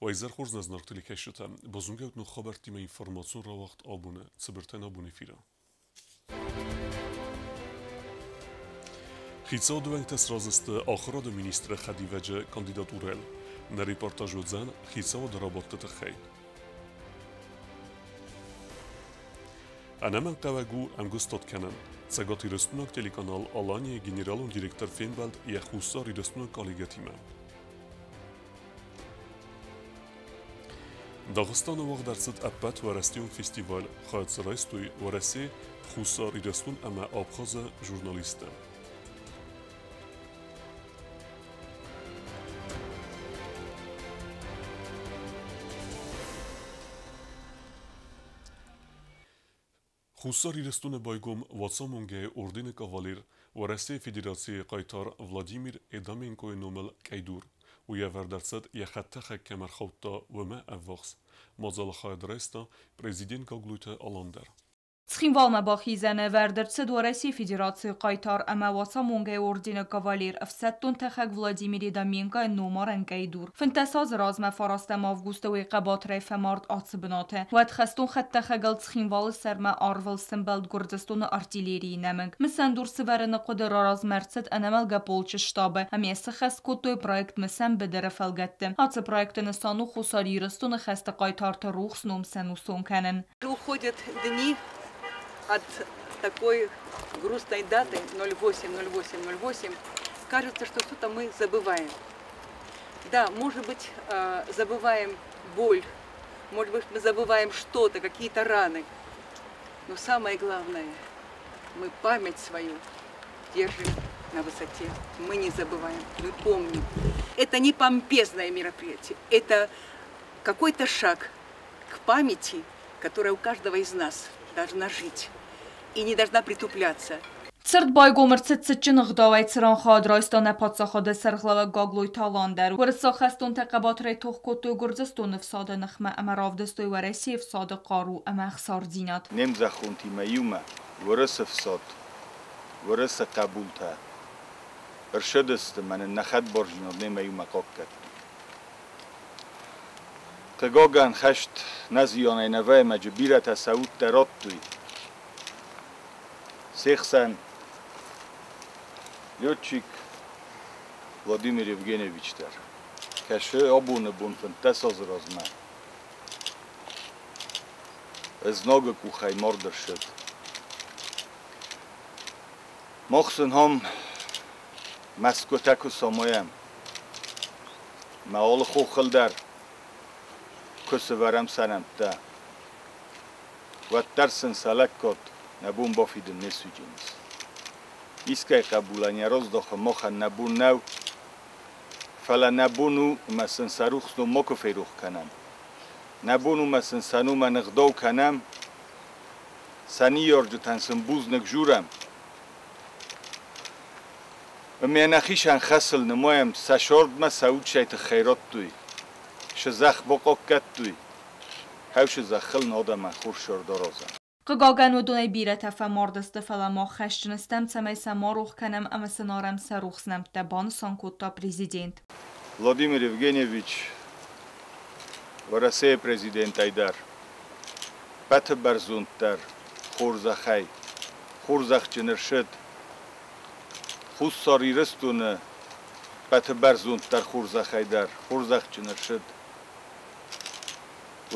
Уӕ изӕр хорз, нӕ зынаргъ телекӕсджытӕ. Базонгӕут ног хабӕрттимӕ информацион рауагъд абоны цыбыртӕн абон эфиры. Хицауады уӕнгтӕ сразы сты ахуырады министры хӕдивӕджы кандидатурӕйыл. Нӕ репортаж уыдзӕн хицауады рабадты тыххӕй. Ӕнӕмӕнгхъӕуӕг у ӕмгуыстад кӕнын. Цӕгатирыстойнаг телеканал «Алания» генералон директор фембӕлд йӕ хуссарирыстойнаг коллегӕтимӕ. Дагъистаны уагъд ӕрцыд ӕппӕтуӕрӕсейон фестиваль, хайад дзы райстой Уӕрӕсе, Хуссар Ирыстон ӕмӕ Абхазы журналисттӕ. Хуссар Ирыстоны байгом Уацамонгӕйы ордены кавалер, Уӕрӕсейы Федерацийы хъайтар Владимир Эдаменкойы номыл къӕйдур. Уый ӕвӕрд ӕрцыд, йӕ хӕдтӕхӕг кӕм ӕрхаудта, уымӕ ӕввахс. Мадзалы хайад райста президент Гаглойты Алан дӕр. Цхинвалмӕ бахизӕны ӕвӕрд ӕрцыд Уӕрӕсейы Федерацийы хъайтар ӕмӕ Уацамонгӕйы ордены кавалер, ӕфсӕддон тӕхӕг Владимир Едаменкойы номарӕн къӕйдур. 15 азы размӕ 9 августы уый хъӕбатырӕй фӕмард ацы бынаты. Уӕд хӕстон хӕдтӕхӕгыл Цхинвалы сӕрмӕ арвыл сӕмбӕлд Гуырдзыстоны артиллерийы нӕмыг. Мысӕн дур сывӕрыны хъуыды раразмӕ ӕрцыд ӕнӕмӕлгӕ полчы штабы ӕмӕ йӕ сыххӕст кодтой проект Мысӕн быдыры фӕлгӕтты. Ацы проекты нысан у Хуссар Ирыстоны хӕсты хъайтарты рухс ном сӕнусон кӕнын. Уходят дни от такой грустной даты 08.08.08. Кажется, что что-то мы забываем. Да, может быть, забываем боль, может быть, мы забываем что-то, какие-то раны. Но самое главное, мы память свою держим на высоте. Мы не забываем, мы помним. Это не помпезное мероприятие, это какой-то шаг к памяти, которая у каждого из нас должна жить и не должна притупляться. Цырт байгом ӕрцыд цытджын ӕгъдауӕй, цыран хайад райста нӕ паддзахады сӕргълӕууӕг Гаглойты Алан дӕр. Уырыссаг хӕстонтӕ хъӕбатырӕй тох кодтой Гуырдзыстоны фсады ныхмӕ ӕмӕ равдыстой Уӕрӕсейы фсады хъару ӕмӕ ӕхсардзинад. Не мзӕххонтимӕ иумӕ Уырысы фсад, Уырысы хъӕбултӕ ӕрсыдысты мӕ нын нӕ хӕдбардзинад немӕ иумӕ хъахъхъӕдтой. Хъыгагӕн, хӕст нӕ зианӕй нӕвӕймӕджы бирӕтӕ сӕ удтӕ радтой. Се хсӕн летчик Владимир Евгеньевич дӕр. Кӕсы абоны бон 15 азы размӕ знагы къухӕй мард ӕрсыд. Мах сын ам мӕсгуытӕ куы самайӕм, мӕ алы хохыл дӕр куы сывӕрӕм сӕ нӕмттӕ, уӕддӕр сын сӕ лӕггад нӕ бон бафидын не суыдзӕнис. Искӕй хъӕбулӕн йӕ раздахын махӕн нӕ бон нӕу, фӕлӕ нӕ бон у ӕмӕ сын сӕ рухс ном макуы ферох кӕнӕм. Нӕ бон у ӕмӕ сын сӕ номӕн ӕгъдау кӕнӕм, сӕ ныййарджытӕн сын бузныг журӕм. Ӕмӕ нӕхицӕн хӕсыл нымайӕм, сӕ сордмӕ сӕ удсӕй тыххӕй радтой, сӕ зӕхх бахъахъхъӕдтой, хӕусы зӕххыл нӕ адӕмӕн хорз сӕрд аразӕм. Хъыгагӕн, уыдонӕй бирӕтӕ фӕмард сты, фӕлӕ мах хӕсджын стӕм, цӕмӕй сӕ ма рох кӕнӕм ӕмӕ сын арӕм сӕ рухс нӕмттӕ, банысан кодта президент. Владимир Евгеньевич Уӕрӕсейы президентӕй дӕр, пӕты бӕрзонддӕр хорзӕхӕй хорзӕхджын ӕрсыд. Хуссар Ирыстоны пӕты бӕрзонддӕр хорзӕхӕй дӕр хорзӕхджын ӕрсыд.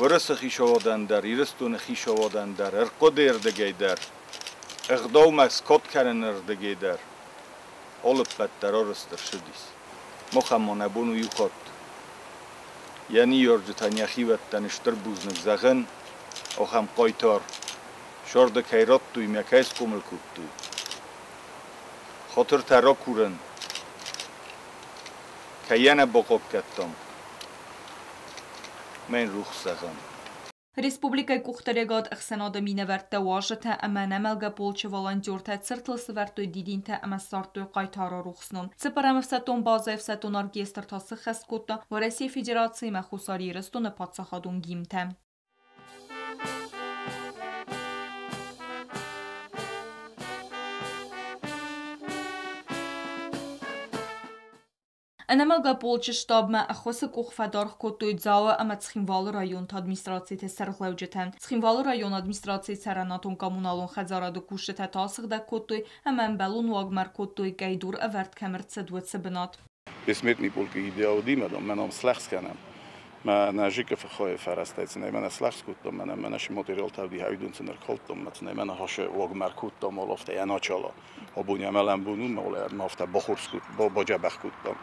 Уырысы хицауадӕн дӕр, Ирыстоны хицауадӕн дӕр, ӕрхъуыдыйы рдыгӕй дӕр, ӕгъдаумӕ скод кӕныны рдыгӕй дӕр алыппӕт дӕр арӕзт ӕрцыдис. Махӕн ма нӕ бон у иу хатт йӕ ныййарджытӕн, йӕ хиуӕттӕн стыр бузныг зӕгъын, ахӕм хъайтар сӕрды кӕй радтой мӕ кӕй схъомыл кодтой. Хатыртӕ ракурын, кӕй йӕ нӕ бахъахъхъӕдтам, мӕн рухс зӕгъын. Республикӕйы къухдариуӕгад ӕхсӕнады минӕвӕрттӕ, уазджытӕ ӕмӕ ӕнӕмӕлгӕ полчы волонтертӕ цыртыл сывӕрдтой дидинтӕ ӕмӕ ссардтой хъайтары рухс ном. Цыппӕрӕм ӕфсӕддон базӕйы ӕфсӕддон оркестр та сыххӕст кодта Уӕрӕсейы Федерациимӕ Хуссар Ирыстоны паддзахадон гимнтӕ. Ӕнӕмӕлгӕ полчы штабмӕ ӕххуысы къух фӕдаргъ кодтой Дзауы ӕмӕ Цхинвалы районты администрациты сӕргълӕуджытӕ. Цхинвалы районы администрацийы цӕрӕнуатон-коммуналон хӕдзарады кусджытӕ та асыгъдӕг кодтой ӕмӕ ӕмбӕлон уагмӕ ӕркодтой, къӕйдур ӕвӕрд кӕм ӕрцыд, уыцы бынат. Бессмертный полк-ы идея уыди, мӕ ном слӕгъз кӕнӕм. Мӕ нӕ ЖКФХ-йы фӕрӕзтӕй цынӕй мӕнӕ слӕгъз кодтам, мӕнӕ мӕнӕ шы материалтӕ уыди, хӕйдун сын ӕркалдтам, мӕ цынӕй мӕнӕ хашы уагмӕ ӕркодтам, афтӕ йӕ начало. Абон йӕ мӕлӕн бон у, мӕ афтӕ бахорз баджӕбӕх кодтам.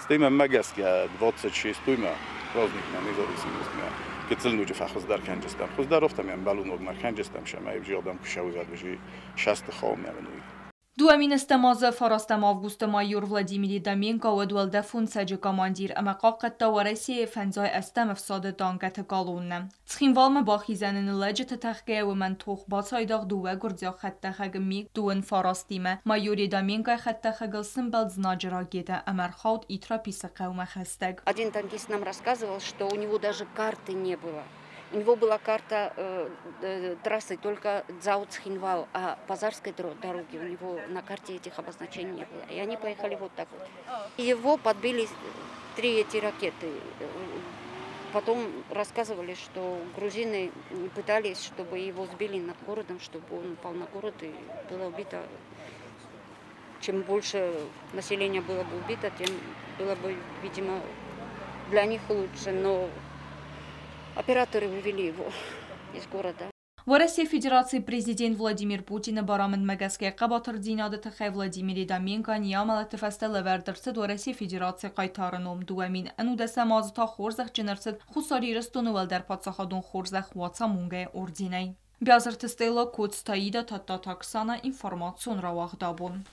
Стӕй мӕнмӕ гӕсгӕ 26-мӕ праздникмӕ независимостьмӕ гыццыл ноджы фӕхуыздӕр кӕнджыстӕм. Хуыздӕр афтӕ ме мбӕлон уагмӕ ӕркӕнджыстӕм, сӕмӕ ӕвзӕр адӕм куы сӕуӕд, шасты хаумӕ уый. 2010 азы 9 августы майор Владимир Едаменко уыд уӕлдӕфон цӕджы командир ӕмӕ хъахъхъӕдта Уӕрӕсейы 58 ӕфсады танкӕты колоннӕ. Цхинвалмӕ бахизӕны ныллӕджыты тӕхгӕйӕ уымӕн тох бацайдагъ дыууӕ гуырдзиаг хӕдтӕхӕгы МиГ-39-имӕ. Майор Едаменкойы хӕдтӕхӕгыл сымбӕлд знаджы ракетӕ ӕмӕ ӕрхауд Итраписы хъӕумӕ хӕстӕг. Один танкист нам рассказывал, что у него даже карты не было. У него была карта трассы только Дзау-Цхинвал, а Пазарской дороги у него на карте этих обозначений не было. И они поехали вот так вот. Его подбили 3 эти ракеты. Потом рассказывали, что грузины пытались, чтобы его сбили над городом, чтобы он упал на город и было убито. Чем больше населения было бы убито, тем было бы, видимо, для них лучше. Но операторы вывели его из города. Уӕрӕсейы Федерацийы президент Владимир Путины барамындмӕ гӕсгӕ хъӕбатырдзинады тыххӕй Владимир Едаменкойӕн йӕ амӕлӕты фӕстӕ лӕвӕрд ӕрцыд Уӕрӕсейы Федерацийы хъайтары ном. 2011 азы та хорзӕхджын ӕрцыд Хуссар Ирыстоны уӕлдӕр паддзахадон хорзӕх Уацамонгӕйы орденӕй. Биазырты Стелла, Коцты Аида, Тадтаты Оксана, информацион рауагъд абон.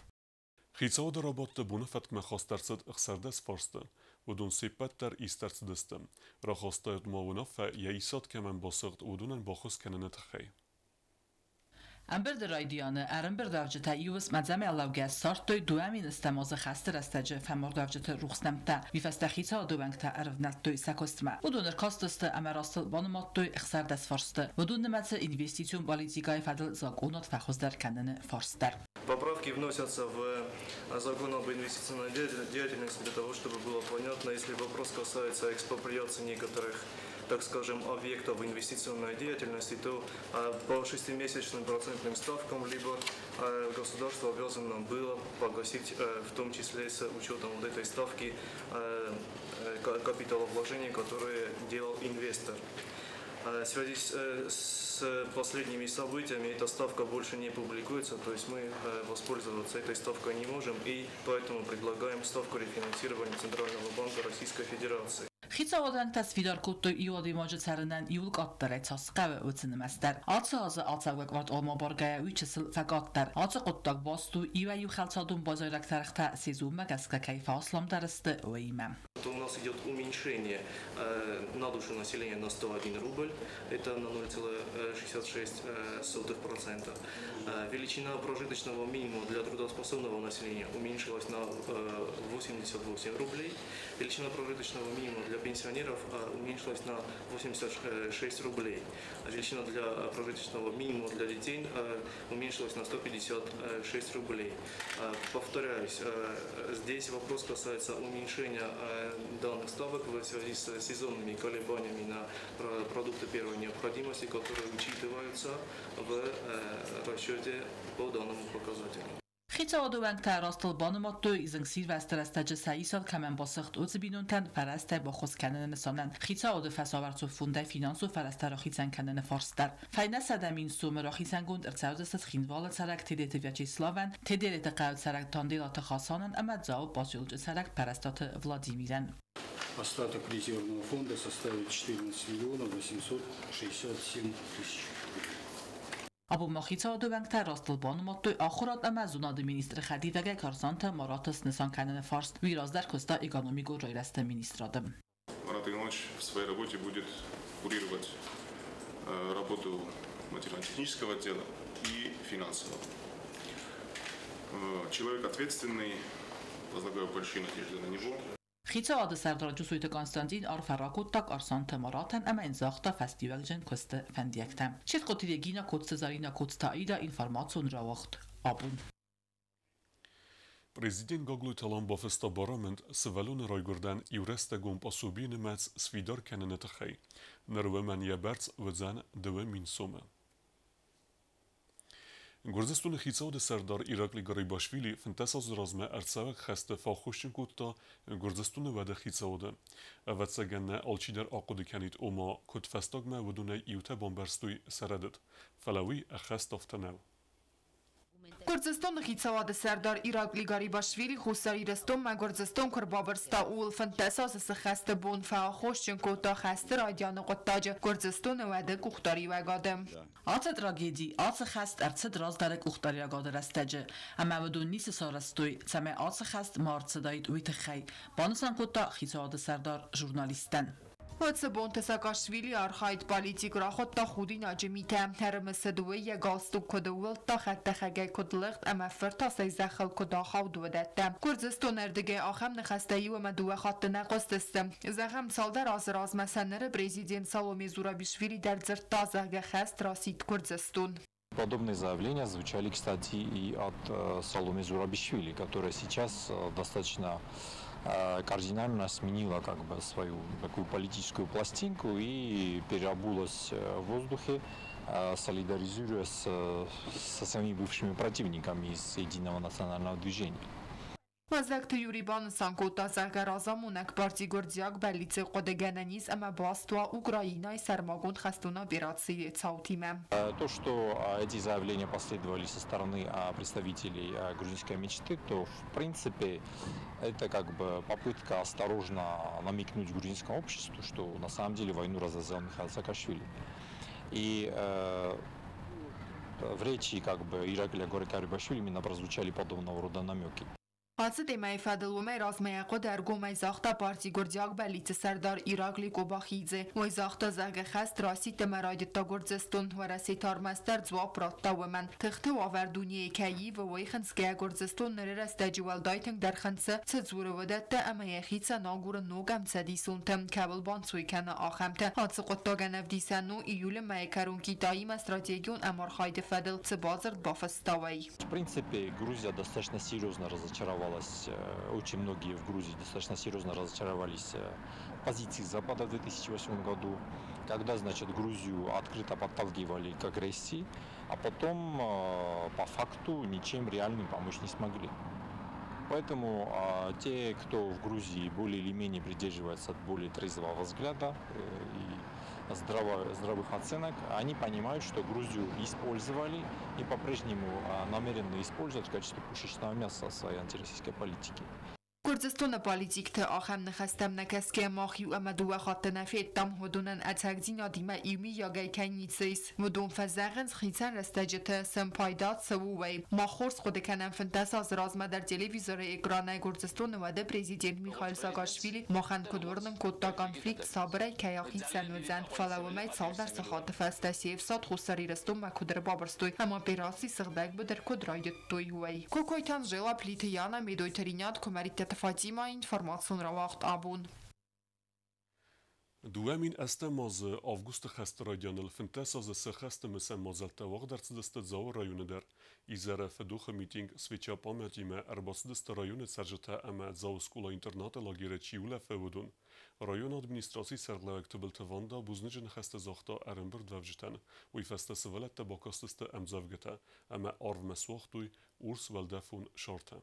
Хицауады рабадты боны фӕткмӕ хаст ӕрцыд 16 фарсты. Уыдон се ппӕт дӕр ист ӕрцыдысты. Рахастаид ма уынаффӕ йӕ исад кӕмӕн басыгъд, уыдонӕн баххуыс кӕныны тыххӕй. Ӕмбырды райдианы ӕрӕмбырдуӕвджытӕ иу уысм ӕдзӕмӕй ссардтой 2010 азы хӕсты рӕстӕджы фӕмардуӕвджыты рухс нӕмттӕ. Уый фӕстӕ хицауады уӕнгтӕ ӕрывнӕлдтой сӕ куыстмӕ. Уыдон ӕркастысты ӕмӕ растыл банымадтой 16 фарсты. Уыдон нымӕцы инвестицион политикӕйы фӕдыл закъонад фӕхуыздӕр кӕныны фарст дӕр. Поправки вносятся в закон об инвестиционной деятельности для того, чтобы было понятно, если вопрос касается экспроприации некоторых, так скажем, объектов инвестиционной деятельности, то по 6-месячным процентным ставкам либо государство обязано было погасить, в том числе с учетом вот этой ставки, капиталовложений, которые делал инвестор. В связи с последними событиями эта ставка больше не публикуется, то есть мы воспользоваться этой ставкой не можем, и поэтому предлагаем ставку рефинансирования Центрального банка Российской Федерации. Хицауады уӕнгтӕ сфидар кодтой иу адӕймаджы цӕрынӕн иууыл къаддӕрӕй цас хъӕуы, уыцы нымӕц дӕр. Ацы азы ацӕугӕ кварталмӕ баргӕйӕ уый чысыл фӕкъаддӕр. Ацы хъуыддаг баст у иуӕй-иу хӕлцадон базайраг ӕргътӕ сезонмӕ гӕсгӕ кӕй фӕасламдӕр сты, уыимӕ. У нас идет уменьшение на душу населения на 101 рубль, это на 0,66%. Величина прожиточного минимума для трудоспособного населения уменьшилась на 88 рублей. Величина прожиточного минимума для пенсионеров уменьшилась на 86 рублей. Величина для прожиточного минимума для детей уменьшилась на 156 рублей. Повторяюсь, здесь вопрос касается уменьшения данных ставок в связи с сезонными колебаниями на продукты первой необходимости, которые учитываются в расчете по данному показателю. Хицауады уӕнгтӕ растыл банымадтой зынгсирвӕзты рӕстӕджы сӕ исад кӕмӕн басыгъд, уыцы бинонтӕн фӕрӕзтӕ баххуыс кӕныны нысанӕн хицауады фӕсавӕрцу фондӕй финансон фӕрӕзтӕ рахицӕн кӕныны фарст дӕр. Фӕйнӕ 100 000 сомы рахицӕнгонд ӕрцӕудзысты Цхинвалы цӕрӕг Тедеты Вячеславӕн, Теделеты хъӕуы цӕрӕг Танделаты Хасанӕн ӕмӕ Дзауы поселочы цӕрӕг Пӕрӕстаты Владимирӕн. Остаток резервного фонда составит 14 миллионов 867 тысяч рублей. Абон ма хицауады уӕнгтӕ растыл банымадтой ахуырад ӕмӕ зонады министры хӕдивӕгӕй Карсанты Мараты снысан кӕныны фарст. Уый раздӕр куыста экономикон райрӕзты министрады. Марат Иванович в своей работе будет курировать работу материально-технического отдела и финансового. Человек ответственный, возлагаю большие надежды на него. Хицауады сӕрдар Джусойты Константин арфӕ ракодта Карсанты Маратӕн ӕмӕ йын загъта фӕстиуӕгджын куысты фӕндиӕгтӕ. Чертхъоты Регина, Коцты Зарина, Коцты Аида, информацион рауагъд абон. Президент Гаглойты Алан бафыста барамынд сывӕллоны райгуырдӕн иурӕстӕгон пособийы нымӕц сфидар кӕныны тыххӕй. Ныр уымӕн йӕ бӕрц уыдзӕн 2000 сомы. Гуырдзыстоны хицауады сӕрдар Ираклий Гарибашвили 15 азы размӕ ӕрцӕуӕг хӕсты фӕаххосджын кодта Гуырдзыстоны уӕды хицауады. Ӕвӕццӕгӕн нӕ алчидӕр ахъуыды кӕнид, ома, куыд фӕстагмӕ уыдонӕй иутӕ бамбӕрстой сӕ рӕдыд. Фӕлӕ уый ӕххӕст афтӕ нӕу. Гуырдзыстоны хицауады сӕрдар Ираклий Гарибашвили Хуссар Ирыстонмӕ Гуырдзыстон куы ӕрбабырста, ууыл 15 азы цы хӕсты бон фӕаххосджын кодта хӕсты райдианы хъуыддаджы Гуырдзыстоны уӕды къухдариуӕгады. Ацы трагеди, ацы хӕст ӕрцыд раздӕры къухдариуӕгады рӕстӕджы, ӕмӕ уыдон ницы сарӕзтой, цӕмӕй ацы хӕст ма ӕрцыдаид, уый тыххӕй, банысан кодта хицауады сӕрдар журналисттӕн. Уыцы бонты Саакашвили архайд политик рахуыдта худинаджы митӕ. Ӕрымысыд уый, йӕ галстук куыд ӕууылдта, хӕдтӕхӕгӕй куыд лыгъд ӕмӕ фыртасӕй зӕххыл куыд ахауд, уыдӕттӕ. Гуырдзыстоны ӕрдыгӕй ахӕм ныхӕстӕ иу ӕмӕ дыууӕ хатты нӕ хъуыстысты. Зӕгъӕм, цалдӕр азы размӕ сӕ ныры президент Саломе Зурабишвили дӕр дзырдта, зӕгъгӕ, хӕст расидт Гуырдзыстон. Подобные заявления звучали, кстати, и от Саломе Зурабишвили, которая сейчас достаточно кардинально сменила как бы свою такую политическую пластинку и переобулась в воздухе, солидаризируясь со своими бывшими противниками из Единого национального движения. Мӕздӕгты Юрий банысан кодта, зӕгъгӕ, разамонӕг парти Гуырдзиаг бӕллицы хъуыдыгӕнӕн ис ӕмӕ баст уа Украинайы сӕрмагонд хӕстон операцийы цаутимӕ. То, что эти заявления последовали со стороны представителей грузинской мечты, то в принципе это как бы попытка осторожно намекнуть грузинскому обществу, что на самом деле войну развязал Михаил Саакашвили. И в речи как бы Ираклия Гарибашвили именно прозвучали подобного рода намеки. Ацы темӕйы фӕдыл уымӕй размӕ йӕ хъуыды ӕргомӕй загъта парти Гуырдзиаг бӕллицы сӕрдар Ираклий Къобахидзе. Уый загъта, зӕгъгӕ, хӕст расидт ӕмӕ райдыдта Гуырдзыстон. Уӕрӕсе та ӕрмӕстдӕр дзуапп радта уымӕн. Тыхты уавӕр дунейы кӕй ивы, уый хынцгӕйӕ Гуырдзыстон ныры рӕстӕджы уӕлдай тынгдӕр хынцы, цы дзуры уыдӕттӕ ӕмӕ йӕхицӕн агуры ног ӕмцӕдисонтӕ, кӕуыл банцой кӕны, ахӕмтӕ. Ацы хъуыддагӕн ӕвдисӕн у, июлы мӕйы кӕрон Китаимӕ стратегион ӕмархайды фӕдыл цы бадзырд бафыста, уый. В принципе, Грузия достаточно серьезно разочаровалась. Очень многие в Грузии достаточно серьезно разочаровались в позиции Запада в 2008 году, когда, значит, Грузию открыто подталкивали к агрессии, а потом по факту ничем реальным помочь не смогли. Поэтому те, кто в Грузии более или менее придерживается более трезвого взгляда и здравых оценок, они понимают, что Грузию использовали и по-прежнему намерены использовать в качестве пушечного мяса своей антироссийской политики. Гуырдзыстоны политикты ахӕм ныхӕстӕм нӕ кӕсгӕ мах иу ӕмӕ дыууӕ хатты нӕ федтам, уыдонӕн ӕцӕгдзинадимӕ иумийагӕй кӕй ницы ис. Уыдон фӕзӕгъынц хицӕн рӕстӕджыты, сын пайда цӕуы, уый. Мах хорз хъуыды кӕнӕм 15 азы размӕ дӕр телевизоры экранӕй Гуырдзыстоны уӕды президент Михаил Саакашвили махӕн куыд уырнын кодта, конфликт сабырӕй кӕй ахицӕн уыдзӕн, фӕлӕ уымӕй цалдӕр сахаты фӕстӕ се фсад Хуссар Ирыстонмӕ куыд ӕрбабырстой ӕмӕ операци сыгъдӕг быдыр куыд райдыдтой, уый. Кокойты Анжела, Плиты Яна, Медойты Ринат, Куымӕридтаты Фатима, информацион рауагъд «Абон». 2008 азы августы хӕсты райдианыл 15 азы цы хӕсты мысӕн мадзӕлттӕ уагъд ӕрцыдысты Дзауы районы дӕр. Изӕры фыдохы митинг «Свеча памяти»-мӕ ӕрбацыдысты районы цӕрджытӕ ӕмӕ Дзауы скъола-интернаты лагеры чи улӕфы, уыдон. Районы администрацийы сӕргълӕууӕг Тыбылты Ванда бузныджы ныхӕстӕ загъта ӕрӕмбырдуӕвджытӕн. Уый фӕстӕ сывӕллӕттӕ бакастысты ӕмдзӕвгӕтӕ ӕмӕ арвмӕ суагътой урс уӕлдӕфон шартӕ.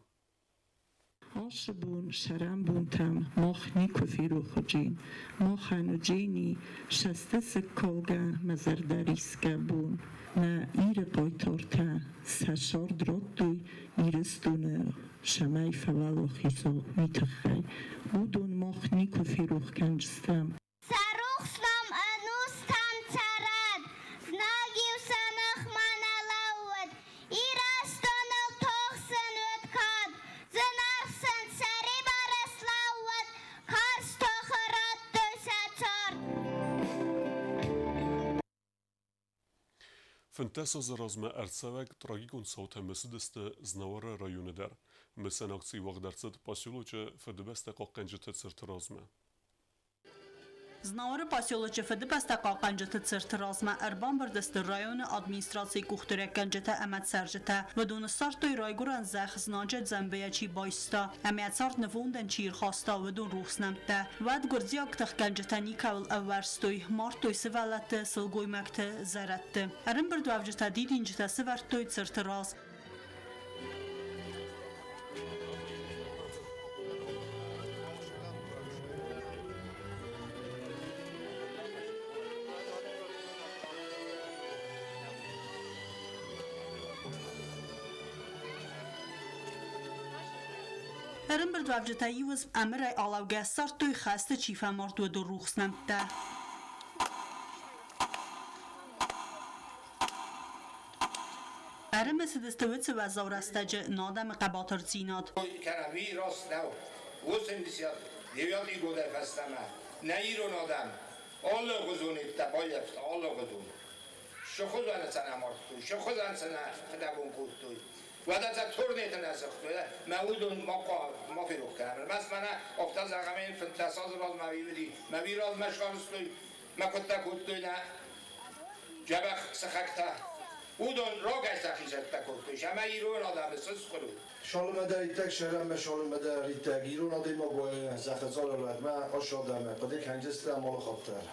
Ацы бон сӕрӕнбонтӕм мах никуы ферох уыджин. Махӕн уыджени сӕстӕсыг калгӕ мӕ зӕрдӕрисгӕ бон. Нӕ Иры хъайтартӕ сӕ цард радтой Ирыстоны, цӕмӕй фӕуӕлахиз уа, уый тыххӕй. Уыдон мах никуы ферох кӕнджыстӕм. Сӕ рухс ном ӕнустӕм цӕрӕд, знаг-иу сӕ ныхмӕ нӕ лӕууыд. Ирыстоныл тох сын уыд кад, зынаргъ сын сӕрибар слӕууыд, карз тохы радтой сӕ цард. 15 азы размӕ ӕрцӕуӕг трагикон цаутӕ мысыдысты Знауыры районы дӕр. Мысӕн акци уагъд ӕрцыд поселочы Фыдыбӕстӕ хъахъхъӕнджыты цырты размӕ. Знауыры поселочы Фыдыбӕстӕ хъахъхъӕнджыты цырты размӕ ӕрбамбырд сты районы администрацийы къухдариуӕггӕнджытӕ ӕмӕ цӕрджытӕ. Уыдоны ссардтой райгуырӕн зӕхх знаджы дзӕмбыйӕ чи байста ӕмӕ цард нывондӕн чи рхаста, уыдон рухс нӕмттӕ. Уӕд гуырдзиаг тыхгӕнджытӕ никӕуыл ӕввӕрстой, мардтой сывӕллӕтты, сылгоймӕгты, зӕрӕдты. Ӕрӕмбырдуӕвджытӕ дидинджытӕ сывӕрдтой цырты раз. Ӕрӕмбырдуӕвджытӕ иу ӕмырӕй алӕугӕ ссардтой хӕсты чи фӕмард, уыдон рухс нӕмттӕ. Ӕрымысыдысты уыцы уӕззау рӕстӕджы нӕ адӕмы хъӕбатырдзинад. 89 года фӕстӕмӕ нӕ ирон адӕм алыгъуызон ивта баййӕфта, алыгъуызон. Цы хуызӕн сӕ нӕ мардтой, цы хуызӕн сӕ нӕ фыдӕбон кодтой. Уӕдӕ сӕ турнеты нӕ сыгътой, мӕ уыдон ма ферох кӕнӕм. Ӕрмӕст мӕнӕ афтӕ зӕгъӕм, 15 азы размӕ уыди, мӕ уый размӕ сарӕзтой, мӕ куыдтӕ кодтой нӕ дзӕбӕх сыхӕгтӕ. Уыдон рогӕй сӕхи цӕттӕ кодтой, ӕмӕ ирон адӕмы сысхъуыр. Шалымӕдӕриттӕг шәрәммә шалымӕдӕриттӕг ирон адӕймаг зӕххӕцалалатмӕ ашадӕмӕ хъуыды кӕнджыстӕ малыхаттар.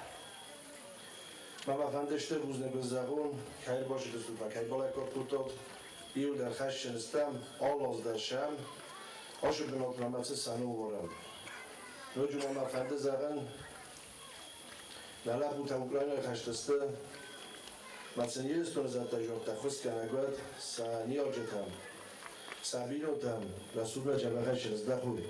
Мӕ фӕндысты бузныг зӕгъон, кӕй башыдыстут, кӕй балӕггад кодтат, иуылдӕр хӕсджын стӕм, алы аз дӕр сӕм, ашы бынатмӕ мӕ цы сӕнуварӕм. Ноджы ма мӕ фӕнды зӕгъын, нӕ лӕппутӕ Украинайы хӕсты сты, мӕ сын Ирыстоны зӕдтӕ зӕгъдтӕ хуысгӕнӕг уӕд сӕ ныййарджытӕм, сӕ бинонтӕм, рӕсугъд джӕбӕхӕй сыздӕхой,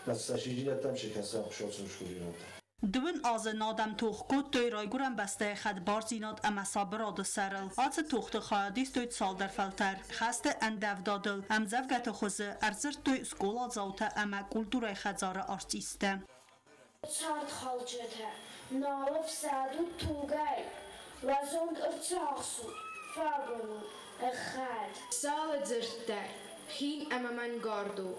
мӕ сӕ сиджинӕдтӕм чи кӕса, хуыцау скуринад. 2 азы нӕ адӕм тох кодтой райгуырӕн бӕстӕйы хӕдбардзинад ӕмӕ сабырады сӕрыл. Ацы тохты хайад истой цалдӕр фӕлтӕр. Хӕсты ӕндӕвдадыл ӕмдзӕвгӕты хуызы ӕрдзырдтой скъоладзаутӕ ӕмӕ культурӕйы хӕдзары артисттӕ. Цардхалджытӕ, нал ӕфсӕдут тугӕй, уӕ зонд ӕрцахсут, фагон у, ӕгъгъӕд. Цалы дзырд дӕр хин ӕмӕ мӕнгард у,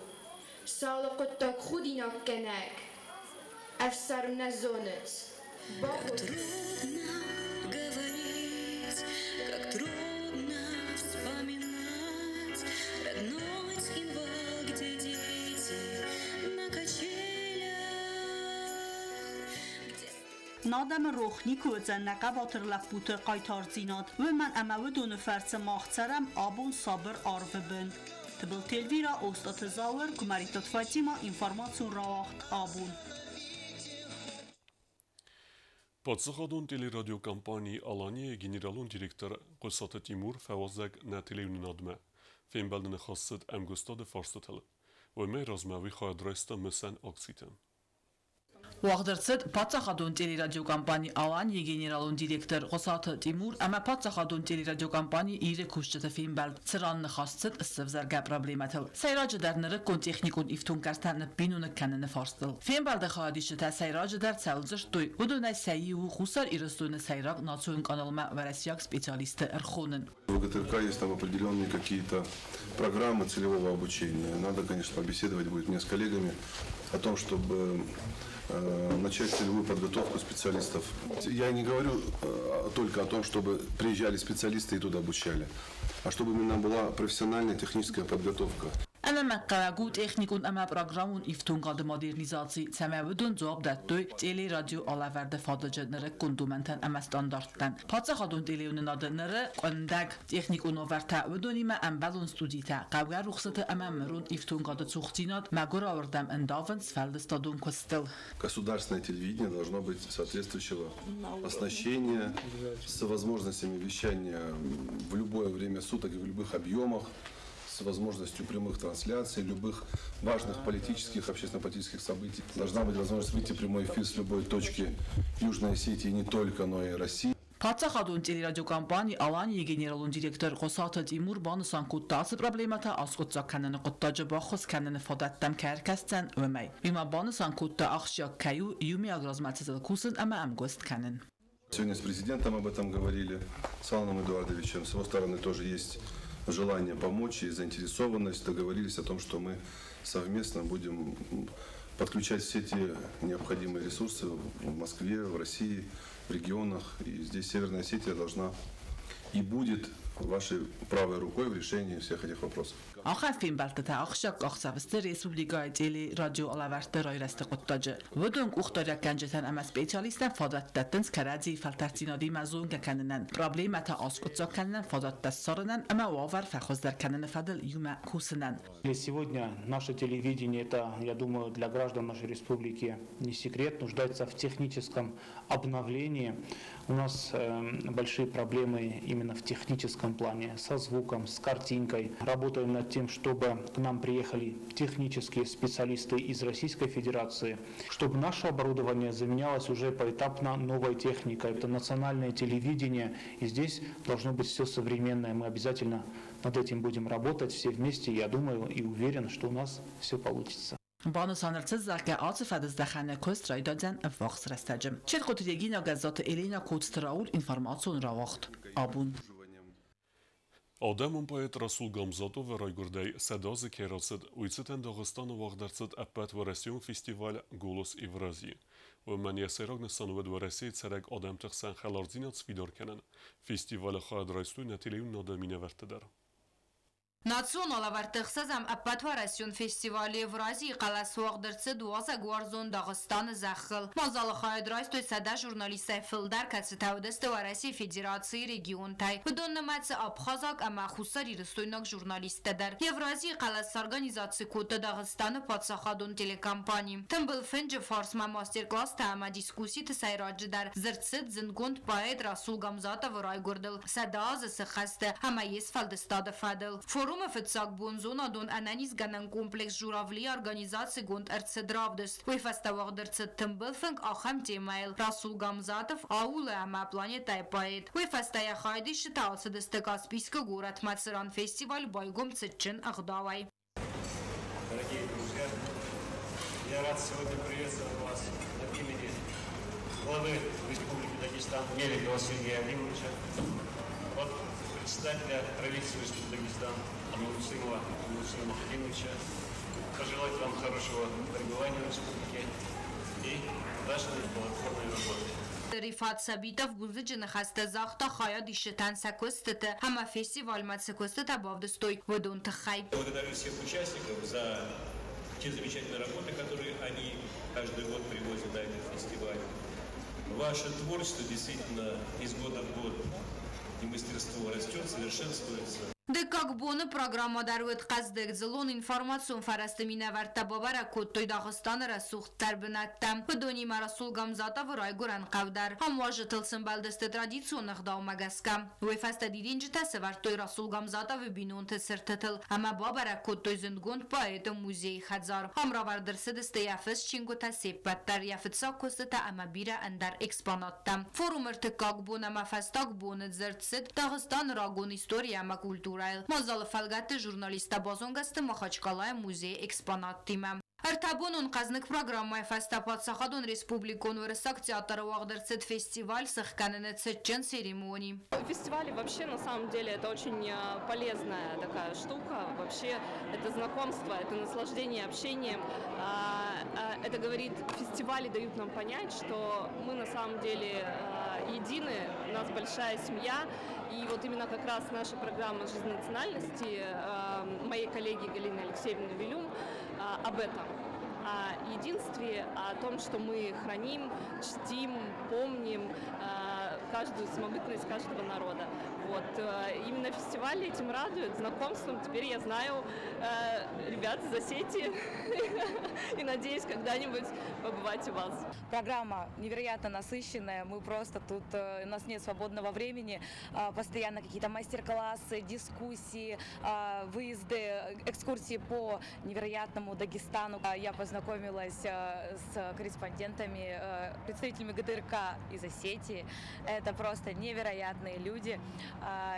цалы хъуыддаг худинаггӕнӕг, ӕфсарм нӕ зонынц. Как трудно говорить, как трудно вспоминать родной Цхинвал, где дети на качелях. Нӕ адӕмы рох никуы уыдзӕн нӕ хъӕбатыр лӕппуты хъайтардзинад. Уымӕн ӕмӕ уыдоны фӕрцы мах цӕрӕм абон сабыр арвы бын. Тыбылты Эльвира, Остъаты Зауыр, Куымӕридтаты Фатима, информацион рауагъд абон. Паддзахадон телерадиокомпани «Алания» генералон директор Хъуысаты Тимур фӕуазӕг нӕ телеуынынадмӕ. Фембӕлды ныхас цыд ӕмгуыстады фарстытыл. Уымӕй размӕ уый хайад райста мысӕн акциты. Уагъд ӕрцыд паддзахадон телерадиокомпани «Алания» генералон директор Хъуысаты Тимур ӕмӕ паддзахадон телерадиокомпани «Ир-ы» кусджыты фембӕлд, цыран ныхас цыд сӕвзӕргӕ проблемӕтыл. Сӕйраджыдӕр нырыккон техникон ифтонггӕрзтӕ ныббиноныг кӕныны фарстыл. Фембӕлды хайадисджытӕ сӕйраджыдӕр цӕуыл дзырдтой, уыдонӕй сӕ иу у Хуссар Ирыстоны сӕйраг национ къаналмӕ уӕрӕсейаг специалистты ӕрхонын. В ГТРК есть там определенные какие-то программы целевого обучения. Надо, конечно, побеседовать будет мне с коллегами о том, чтобы начать целевую подготовку специалистов. Я не говорю только о том, чтобы приезжали специалисты и туда обучали, а чтобы именно была профессиональная техническая подготовка. Ӕнӕмӕнгхъӕуӕг у техникон ӕмӕ программон ифтонгады модернизаци, цӕмӕй уыдон дзуапп дӕттой телерадио алӕвӕрды фадыджы нырыккон домӕнтӕн ӕмӕ стандарттӕн. Паддзахадон телеуынынады ныры къуындӕг техникон уавӕртӕ, уыдонимӕ ӕмбӕлон студитӕ, хъӕугӕ рухсыты ӕмӕ мырон ифтонгады цухдзинад мӕгуырауырдӕм ӕндавынц сфӕлдыстадон куыстыл. Государственное телевидение должно быть соответствующего оснащения с возможностями вещания в любое время суток и в любых объемах, с возможностью прямых трансляций, любых важных политических, общественно-политических событий. Должна быть возможность выйти в прямой эфир с любой точки Южной Осетии, не только, но и России. Паддзахадон телерадиокомпани «Алания» генералон директор Хъуысаты Тимур банысан кодта, ацы проблемӕтӕ аскъуыддзаг кӕныны хъуыддаджы баххуыс кӕныны фадӕттӕм кӕй ӕркӕсдзӕн, уымӕй. Уый ма банысан кодта, ахсджиаг кӕй у иумиаг размӕцыдыл кусын ӕмӕ ӕмгуыст кӕнын. Сегодня с президентом об этом говорили, с Аланом Эдуардовичем. С его стороны тоже есть желание помочь и заинтересованность. Договорились о том, что мы совместно будем подключать все те необходимые ресурсы в Москве, в России, в регионах. И здесь Северная Осетия должна и будет вашей правой рукой в решении всех этих вопросов. Ахӕм фембӕлдтытӕ ахсджиаг къахдзӕф сты республикӕйы теле-радиоалӕвӕрдты райрӕзты хъуыддаджы. Уыдон къухдариуӕггӕнджытӕн ӕмӕ специалисттӕн фадат дӕттынц кӕрӕдзийы фӕлтӕрддзинадимӕ зонгӕ кӕнынӕн, проблемӕтӕ аскъуыддзаг кӕнынӕн фадӕттӕ ссарынӕн ӕмӕ уавӕр фӕхуыздӕр кӕныны фӕдыл иумӕ кусынӕн. Сегодня наше телевидение, это, я думаю, для граждан нашей республики не секрет, нуждается в техническом обновлении. У нас большие проблемы именно в техническом плане, со звуком, с картинкой. Работаем над тем, чтобы к нам приехали технические специалисты из Российской Федерации, чтобы наше оборудование заменялось уже поэтапно новой техникой. Это национальное телевидение, и здесь должно быть все современное. Мы обязательно над этим будем работать все вместе. Я думаю и уверен, что у нас все получится. Банысан ӕрцыд, зӕгъгӕ, ацы фӕдыздӕхӕны куыст райдайдзӕн ӕввахс рӕстӕджы. Чертхъоты Регина, Гӕззаты Еленӕ, Коцты Рауль, информацион рауагъд Абон. Адӕмон поэт Расул Гамзатовы райгуырдӕй 100 азы кӕй рацыд, уый цытӕн Дагъистаны уагъд ӕрцыд ӕппӕтуӕрӕсеон фестиваль «Голос Евразии». Уымӕн йӕ сӕйраг нысан уыд Уӕрӕсейы цӕрӕг адӕмты хсӕн хӕлардзинад сфидар кӕнын. Фестивалы хайад райстой нӕ телеуынынады минӕвӕрттӕ дӕр. Национ алӕвӕрдты ӕхсӕзӕм ӕппӕтуӕрӕсеон фестиваль Евразийы хъӕлӕс уагъд ӕрцыд уазӕгуарзон Дагъыстаны зӕххыл. Мадзалы хайад райстой 100 журналистӕй фылдӕр, кӕцытӕ уыдысты Уӕрӕсейы Федерацийы регионтӕй. Уыдон нымӕцы абхазаг ӕмӕ хуссарирыстойнаг журналисттӕ дӕр. Евразийы хъӕлӕс сорганизаци кодта Дагъыстаны паддзахадон телекомпани. Тымбыл фынджы фарсмӕ мастер-класстӕ ӕмӕ дискусситы сӕйраджыдӕр дзырд цыд зындгонд поэт Расул Гамзатовы райгуырдыл 100 азы сыххӕсты ӕмӕ йе сфӕлдыстады фӕдыл. Форумы фыццаг бон зонадон ӕнӕнизгӕнӕн комплекс «Журавли» организацигонд ӕрцыд равдыст. Уый фӕстӕ уагъд ӕрцыд тымбыл фынг ахӕм темӕйыл: Расул Гамзатов, аулы ӕмӕ планетӕйы поэт. Уый фӕстӕ йӕ хайадисджытӕ ацыдысты Каспийскы горӕтмӕ, цыран фестиваль байгом цытджын ӕгъдауӕй. Дорогие друзья, я рад сегодня приветствовать вас от имени главы Республики Дагестан Меликова Сергея Алимовича, от председателя правительства Республики Дагестан Муслима Муслима Мухидиновича, пожелать вам хорошего пребывания в республике и удачной плодотворной работы. Рифат Сабитов бузныджы ныхӕстӕ загъта хайадисджытӕн сӕ куыстыты ӕмӕ фестивальмӕ цы куыстытӕ бавдыстой, уыдон тыххӕй. Благодарю всех участников за те замечательные работы, которые они каждый год привозят на этот фестиваль. Ваше творчество действительно из года в год и мастерство растет, совершенствуется. Дыккаг боны программӕ дӕр уыд хъӕздыг. Дзыллон информацион фӕрӕзты минӕвӕрттӕ бабӕрӕг кодтой Дагъыстаны рӕсугъддӕр бынӕттӕ. Уыдонимӕ Расул Гамзатовы райгуырӕн хъӕу дӕр. Ам уазджытыл сӕмбӕлдысты традицион ӕгъдаумӕ гӕсгӕ. Уый фӕстӕ дидинджытӕ сӕвӕрдтой Расул Гамзатовы бинонты цыртытыл ӕмӕ бабӕрӕг кодтой зындгонд поэты музейы хӕдзар. Ам равӕрд ӕрцыдысты йӕ фыст чингуытӕ се ппӕт дӕр, йӕ фыццаг куыстытӕ ӕмӕ бирӕ ӕндӕр экспонаттӕ. Форумы ӕртыккаг бон ӕмӕ фӕстаг боны дзырд цыд Дагъыстаны рагон истори ӕмӕ культурӕйыл. Мадзалы фӕлгӕтты журналисттӕ базонгӕ сты Махачкалайы музейы экспонаттимӕ. Ӕртӕбонон хъӕзныг программӕйы фӕстӕ паддзахадон республикон уырыссаг театры уагъд ӕрцыд фестиваль сыхгӕныны цытджын церемони. Фестивали вообще на самом деле это очень полезная такая штука. Вообще это знакомство, это наслаждение общением. Это говорит, фестивали дают нам понять, что мы на самом деле едины, у нас большая семья. И вот именно как раз наша программа «Жизнь национальности» моей коллеги Галины Алексеевны Велюм об этом. О единстве, о том, что мы храним, чтим, помним каждую самобытность каждого народа. Вот. Именно фестивали этим радуют, знакомством. Теперь я знаю ребят из Осетии и надеюсь когда-нибудь побывать у вас. Программа невероятно насыщенная. Мы просто тут, у нас нет свободного времени. Постоянно какие-то мастер-классы, дискуссии, выезды, экскурсии по невероятному Дагестану. Я познакомилась с корреспондентами, представителями ГТРК из Осетии. Это просто невероятные люди.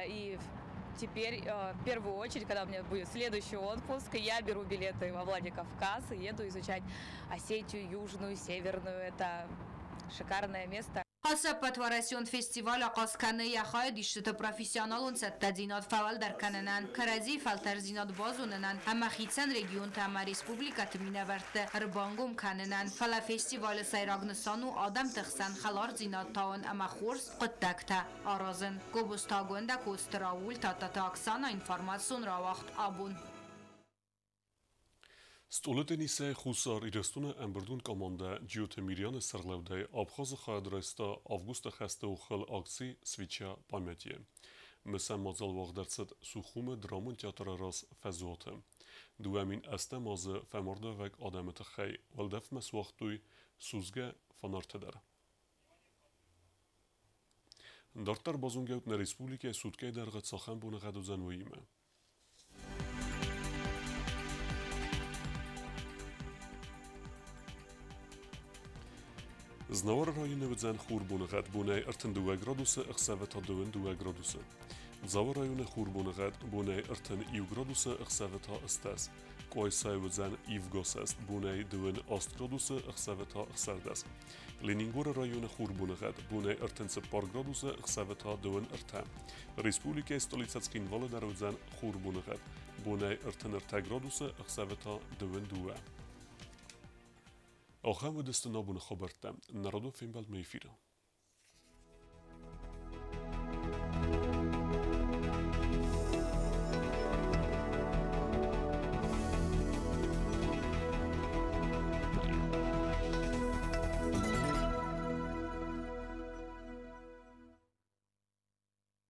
И теперь, в первую очередь, когда у меня будет следующий отпуск, я беру билеты во Владикавказ и еду изучать Осетию, Южную, Северную. Это шикарное место. Ацы ӕппӕтуӕрӕсеон фестиваль ахъаз кӕны йӕ хайадисджыты профессионалон цӕттӕдзинад фӕуӕлдӕр кӕнынӕн, кӕрӕдзийы фӕлтӕрддзинад базонынӕн ӕмӕ хицӕн регионтӕ ӕмӕ республикӕты минӕвӕртты ӕрбангом кӕнынӕн. Фӕлӕ фестивалы сӕйраг нысан у адӕмты хсӕн хӕлардзинад тауын ӕмӕ хорз хъуыддӕгтӕ аразын. Гобозты Агуындӕ, Коцты Рауль, Тадтаты Оксана, информацион рауагъд «Абон». Стъолы теннисӕй Хуссар Ирыстоны ӕмбырдон командӕ Джиоты Мирианы сӕргълӕудӕй Абхазы хайад райста августы хӕсты охыл акци «Свеча памяти». Мысӕн мадзал уагъд ӕрцыд Сухумы драмон театры раз фӕзуаты. 2008 азы фӕмардуӕвӕг адӕмы тыххӕй уӕлдӕфмӕ суагътой судзгӕ фонартӕ дӕр. Дарддӕр базонгӕут нӕ республикӕйы суткӕйы дӕргъы цахӕм боныгъӕд уыдзӕн, уыимӕ. Знауыры районы уыдзӕн хур боныгъӕд бонӕй 32 градусы, ӕхсӕвы та 22 градусы. Дзауы районы хур боныгъӕд бонӕй 31 градусы, ӕхсӕвы та 18. Къуайсайы уыдзӕн ивгӕсӕст бонӕй 28 градусы, ӕхсӕвы та 16. Ленингоры районы хур боныгъӕд бонӕй 34 градусы, ӕхсӕвы та 23. Республикӕйы столицӕ Цхинвалы дӕр уыдзӕн хур боныгъӕд бонӕй 33 градусы, ӕхсӕвы та 22. Ахӕм уыдысты нӕ абоны хабӕрттӕ. Народон фембӕлдмӕ эфиры.